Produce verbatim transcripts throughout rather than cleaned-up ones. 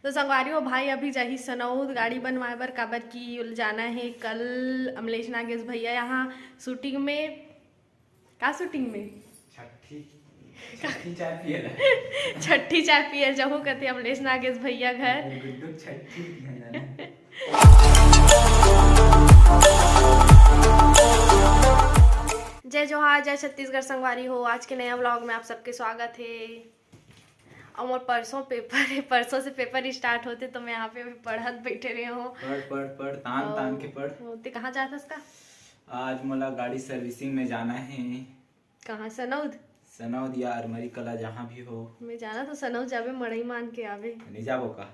तो संगवारी हो, भाई अभी जाही सनौद गाड़ी बनवाए बर, काबर कि ओला जाना हे कल अमलेश नागेश भैया यहाँ शूटिंग में। का शूटिंग में? छठी। छठी चाय पिए ला। छठी चाय पिए जाहूँ कथे अमलेश नागेश भैया घर। गुड्डू छठी पिए जाना। जय जोहार, जय छत्तीसगढ़ संगवारी हो। आज के नया व्लॉग में आप सबके स्वागत हे। अउ मोर परसों पेपर हे, परसों से पेपर स्टार्ट होथे, तो मैं यहाँ पे अभी पढ़त बैठे रहे हूँ। पढ़, पढ़, पढ़, तान, तान के पढ़। ते कहाँ जात हस का? आज मोला गाड़ी सर्विसिंग में जाना हे। कहाँ, सनौद? सनौद या अरमरी कला, जहाँ भी हो। मैं जाना तो सनौद जाबे, मड़ई मान के आबे। नहीं जाबो का?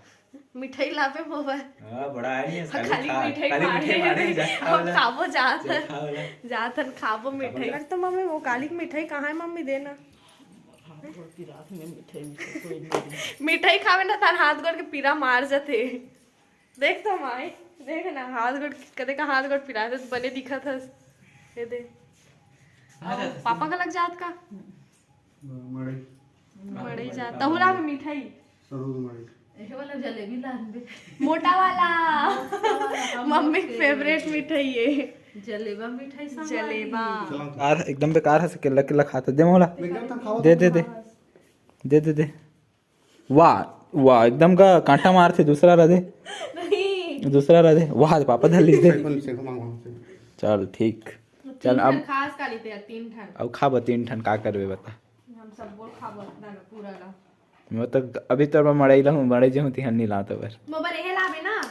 मिठाई लाबे मोर बर। हाँ, बड़ा आए नहीं है, हाँ, खाली खाली खा, मिठाई खाली मारे मिठाई मारे हे। जा, खा हम वाला। खाबो जात जा, हन। खा वाला। जात हन खाबो खाबो मिठाई। जा। अरे तो मम्मी, वो काली की मिठाई कहाँ है मम्मी, देना। हाथ गोड़ पिरात में मिठाई में से कोई नहीं। मिठाई खावे ना, तार हाथ गोड़ के पीरा मार जथे। देख तो माई, देख ना, हाथ गोड़, कदे का हाथ गोड़ पिरात हे, बने दिखत हस। ये दे। आ, अउ जात हस पापा ना। का लग जात का? मड़ई। मड़ई जात। तहूँ लाबे मिठाई? सनौद मड़ई। एहे वाला जलेबी लान दे। मोटा वाला। मोटा वाला, हम मम्मी के फेवरेट मिठाई हे। जलेबा मिठाई संग जलेबा। वाली। चलो। यार, एकदम बेकार हे, से केला केला खाता। दे मोला। एकदम तो खाओ दे, तुम दे, दे। खाओ। दे, दे, दे। वाह, वाह, एकदम का कांटा मारथे, दूसरा ला दे। नहीं। दूसरा ला दे। वाह, पापा धर लीस दे। सेको, सेको मांगो हमसे। चल, ठीक। तो चल, तीन अब ठन खास का लेते हैं, तीन ठन। अब खाबो तीन ठन, का करबे बता? हम सब बोल खाबो अपना ला, पूरा ला। मैं तो अभी तो मैं मड़ई ला हूँ, मड़ई जे हूँ तिहन नहीं लात बर। मोर बर एहे लाबे ना,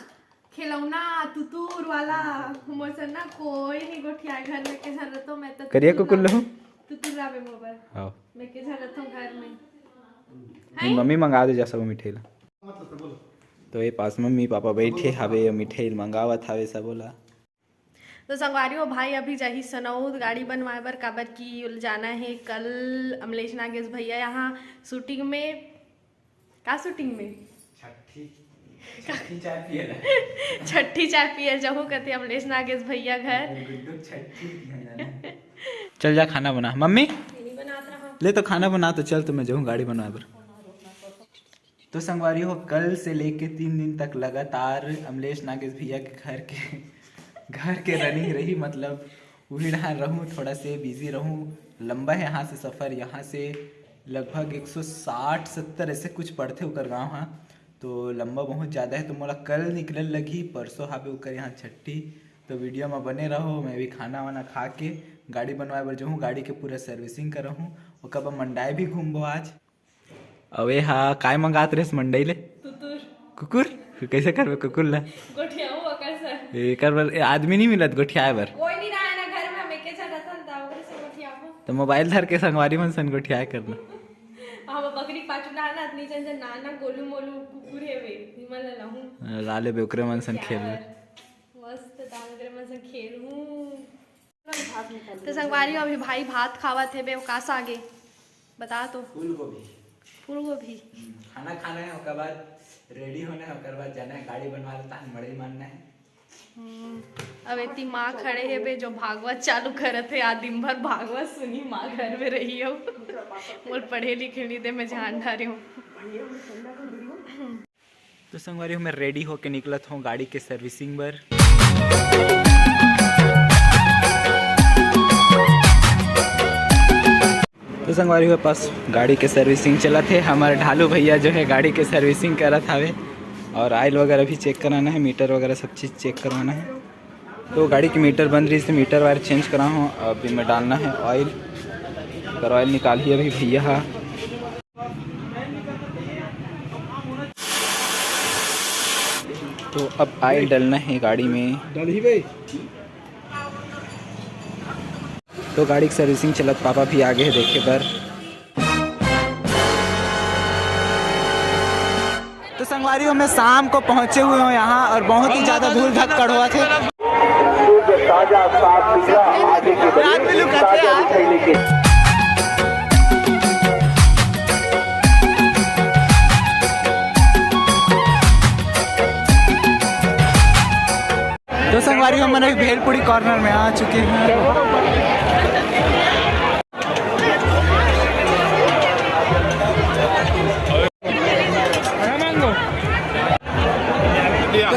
खिलौना, तुतुर वाला। मोर से ना कोई नहीं गोठिया घर में, के झन रतो, मैं तो करिया तुतुर कुकुर ला लहूँ? तुतुर लाबे मोर बर। हाँ। मैं के झन रतो घर में। हैं? मम्मी मंगा दे जा सब मिठाई ला। तो ये पास मम्मी पापा बैठे हावे, मिठाई मंगावत हावे सबो ला। तो संगवारी हो, भाई अभी जाही सनौद गाड़ी बनवाए बर, काबर कि ओला जाना हे कल अमलेश नागेश भैया यहाँ शूटिंग में। का शूटिंग में? छठी। छठी चाय पिए ला। छठी चाय पिए जाहूँ कथे अमलेश नागेश भैया घर। गुड्डू छठी पिए जाना। चल जा खाना बना। मम्मी? नहीं बनात रहा। ले तो खाना बना तो चल, तो मैं जाहूँ गाड़ी बनवाए बर। तो संगवारी हो, कल से लेके तीन दिन तक लगातार अमलेश नागेश भैया के घर के, घर के रनिंग रही, मतलब उही डहान रहूँ, थोड़ा से बिजी रहूँ। लंबा हे यहाँ से सफ़र, यहाँ से लगभग एक सौ साठ सत्तर ऐसे कुछ पड़थे ओकर गाँव हा, तो लंबा बहुत ज़्यादा हे। तो मोला कल निकलल लगही, परसों हावे ओकर यहाँ छट्ठी, तो वीडियो में बने रहो। मैं भी खाना वाना खा के गाड़ी बनवाए बर जाहूँ, गाड़ी के पूरा सर्विसिंग करहूँ, ओकर बाद मंडाए भी घूमबो आज। अबे हा, काय मंगात रेहेस मंडई ले? कुकुर। कुकुर? कइसे करबे कुकुर ला? गोठियाहूँ ओकर से। एकर बर, ए, आदमी नहीं मिलत गोठियाए बर। कोई नहीं रहा ना घर में, हम एके झन रथन, त ओकरे से गोठियाहूँ। तो मोबाइल धर के संगवारी मन सन गोठियाए करना। हम बकरी पाछू ना, ना, अतनी जन जन ना, ना, गोलू मोलू कुकुर हे वे, निमन ला लहूँ। ला लेबे ओकरे मन सन खेल ले। मस्त, तान ओकरे मन सन खेलहूँ। तो संगवारी हो, अभी भाई भात खावत हे बे, वो का साग ए? बता तो। फूल गोभी। फूल गोभी। हम्म, खाना खाना हे, ओकर बाद रेडी होना हे, ओकर बाद जाना हे गाड़ी बनवा लेता हे, मड़ई मानना हे। हम्म, अब एती माँ खड़े हे बे, जो भागवत चालू करत हे, आज दिन भर भागवत सुनी माँ घर में रही हो। मोर पढ़े लिखे नहीं दे, मैं जान डारे हूँ। तो संगवारी हो, मैं रेडी होके निकलत हूँ गाड़ी के सर्विसिंग बर। तो संगवारी हो, पास गाड़ी के सर्विसिंग चलत हे, हमर ढालू भैया जो हे गाड़ी के सर्विसिंग करत हावे, और आयल वगैरह भी चेक कराना हे, मीटर वगैरह सब चीज़ चेक करवाना हे। तो गाड़ी के मीटर बंद रहिस, मीटर वायर चेंज करा हूँ। अभी मैं डालना हे आयल, पर आयल निकालही अभी भैया हा। तो अब आयल डलना हे गाड़ी में। डलही बे। तो गाड़ी के सर्विसिंग चलत, पापा भी आगे हे देखे बर। तो संगवारी हो, मैं शाम को पहुंचे हुए हूँ यहाँ और बहुत ही ज्यादा धूल धक्कड़ हुआ थे। शुद्ध, ताजा, साफ सुथरा, आगे की बढ़िए, रात में लुकाते ताजा यार। मिठाई लेके। तो संगवारी हो, मन अभी भेलपुरी कॉर्नर में आ चुके हैं।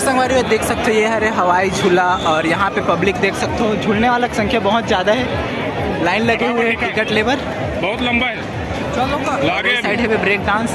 संगवारी हो, देख सकते हो, ये हरे हवाई झूला और यहाँ पे पब्लिक देख सकते हो, झूलने वाला की संख्या बहुत ज़्यादा है, लाइन लगे हुए हैं टिकट लेबर। बहुत लंबा है। लागे साइड है पे ब्रेक डांस।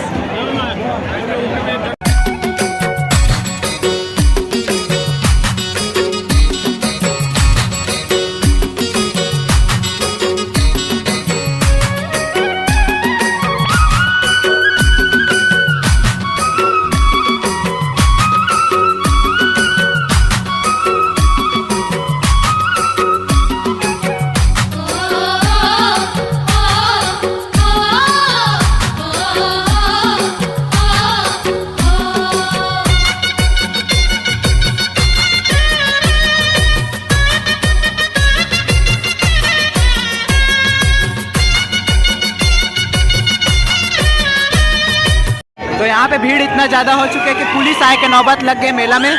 तो यहाँ पे भीड़ इतना ज़्यादा हो चुके कि पुलिस आए के नौबत लग गए मेला में।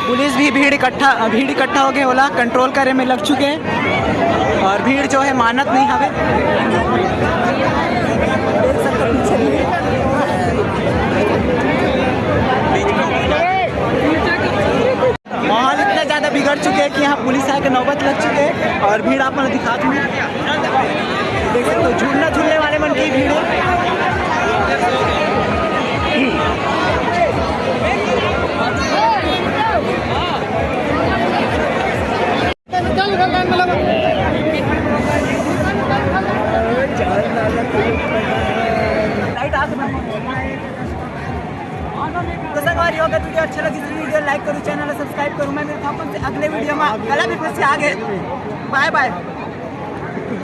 पुलिस भी भीड़ इकट्ठा भीड़ इकट्ठा हो गए, ओला कंट्रोल करे में लग चुके हैं और भीड़ जो है मानत नहीं हवे। माहौल इतना ज़्यादा बिगड़ चुके हैं कि यहाँ पुलिस आके नौबत लग चुके हैं और भीड़ आप मन दिखा दूँ। देख सकते हो, झूलना झूलने वाले मन की भीड़ है। तो संगवारी हो, अगर वीडियो अच्छा लगी तो वीडियो लाइक करो, चैनल सब्सक्राइब करो। मैं मिलता हूँ आपसे अगले वीडियो में। गला भी फंसे आगे। बाय बाय।